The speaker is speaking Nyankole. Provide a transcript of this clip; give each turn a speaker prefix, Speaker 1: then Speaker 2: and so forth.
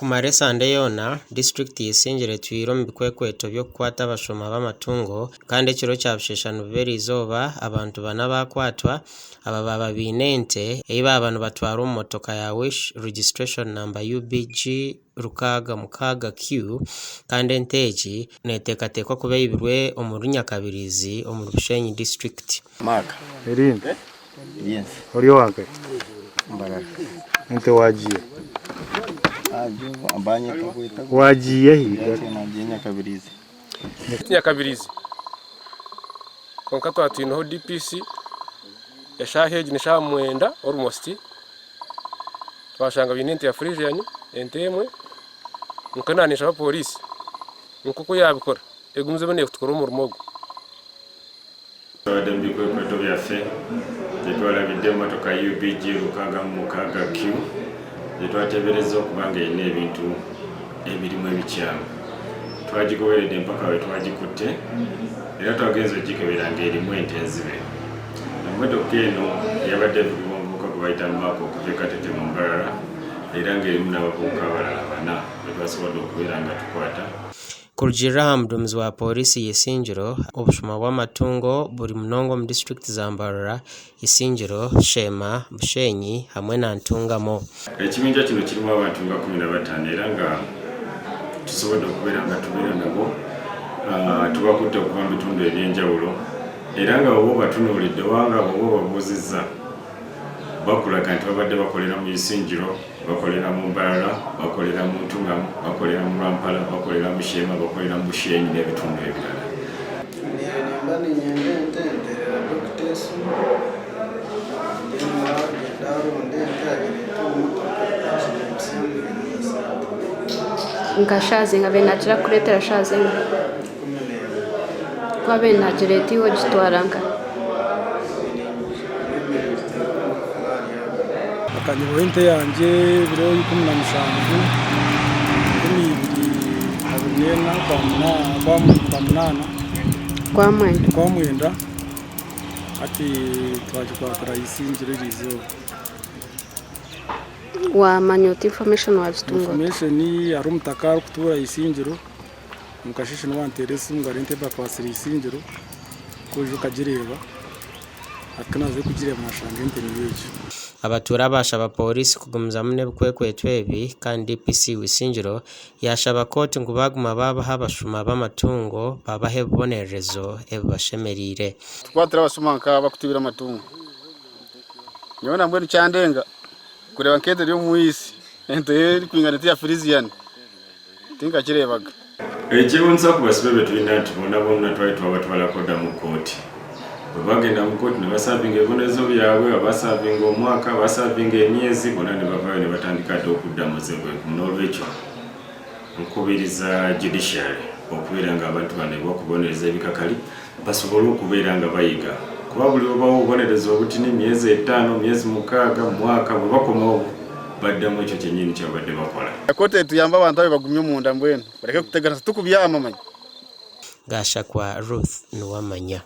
Speaker 1: Kumara esande yoona, disiturikiti y'Isingiro etwire omu bikwekweto by'okukwata abashuma b'amatungo kandi ekiro kya busheesha nibuba eriizooba abantu bana baakwatwa. Aba baaba baine ente ei baaba nibatwara omu motoka ya Wish registration number UBG 66Q kandi ente egi neteekateekwa kuba eibirwe omuri Nyakabirizi omuri Bushenyi disiturikiti.
Speaker 2: Mark.
Speaker 3: Erindi
Speaker 2: Yes.
Speaker 3: Ori owa nkahi?
Speaker 2: Mbarara.
Speaker 3: Ente wagiiha?
Speaker 2: Ajo banyeta kweta.
Speaker 3: Wagiiha hi?
Speaker 2: Nagiiha Nyakabirizi.
Speaker 4: Nyakabirizi. Kwonka twaba twineho DPC eshaaha egi n'eshaaha mwenda almost twashanga baine ente ya Friesian ente emwe kwonka naaba ninshaba pooriisi nk'oku yaabikora egumizemu neetukora omurimo ogu.
Speaker 5: Twabadde mu bikwekweto byaffe gye twalabidde emmotoka UBG 66 Q gye twateeberezza okuba ng'erina ebintu ebirimu ebikyamu. Twagigoberedde mpaka we twagikutte era twagenze okugikebera ng'erimu ente enzibe. Emmotoka eno yabadde evugibwa omuvubuka gwe bayita Mark okuva e Katete mu Mbarara era ng'erimu n'abavubuka abalala bana be twasobodde okubeera nga tukwata.
Speaker 1: Kurugiirira aha muduumizi wa Pooriisi y'Isingiro, obushuma bw'amatungo buri munonga omu disiturikiti za Mbarara, Isingiro, Sheema, Bushenyi hamwe na Ntungamo.
Speaker 5: Ekibinja kino kirimu abantu nga 15 era nga tusobodde okubeera nga tubeera nabo tubakutte okuva mu bitundu eby'enjawulo era nga bw'oba obatunuulidde oba nga bw'oba obabuuzizza bakulaga nti babadde bakolera mu Isingiro. Bakolera mu Mbarara, bakolera mu Ntungamo, bakolera mu Rwampara, bakolera mu Sheema, bakolera mu Bushenyi n'ebitundu ebirala.
Speaker 6: Nimba niinyenda ente nteerera dokita esimu then agyenda aronda ente agireeta omu motoka agimpitsya muheereza sente.
Speaker 7: Nka shaaha zingahi? Abaire naakira kukureetera shaaha zingahi?
Speaker 6: 11.
Speaker 7: Ku abaire naagireeta iwe ogitwara nkahi?
Speaker 8: Bakanyibaho ente yangye ebiro 17 2024 Okwamunaana Okwamwenda hati twagikwatira Isingiro eriizooba.
Speaker 7: Wamanya ota information wagitunga ota?
Speaker 8: Information hariho omutaka arikutuura Isingiro Omukasheeshe niwe wanteera esimu ngu hariho ente ebakwatsire eisingiro ku oija okagireeba. Hati ku naazire kugireeba nashanga ente niyo egyo.
Speaker 1: Abatuura baashaba Pooriisi kugumizamu n'ebikwekweto ebi kandi DPC w'Isingiro yaashaba kooti ngu baaguma baabaha abashuma b'amatungo babahe ebibonerezo ebibashemereire.
Speaker 9: Tukwatire abashuma nk'abakutwibira amatungo. Nyowe nambwenu kyandenga kureeba nk'ente eri omu isi, ente erikwingana eti ya Friesian. Tinkakireebaga.
Speaker 5: Ekyewunyisa ku basibe betulina nti bona bona twali twabatwalako dda mu kooti. Bwebagenda mu kooti nebasavinga ebibonerezo byabwe, abasavinga omwaka, abasavinga emyezi bona nebavayo nebatandika ate okudda muze gwegumu. Nolwekyo nkubiriza judiciary okubeera nga abantu bano ebawa kubonereza ebikakali basobole okubeera nga bayiga kuba buli lwobawa obubonerezo obutini myezi etaano, myezi mukaaga, mwaka bwebakomawo baddamu ekyo kyenyini kyebabadde bakola.
Speaker 9: Kooti etuyambe abantu abe bagumye omunda mbwenu bareke kuteganisa tikubyama manya.
Speaker 1: Gashakwa Ruth Nuwamanya.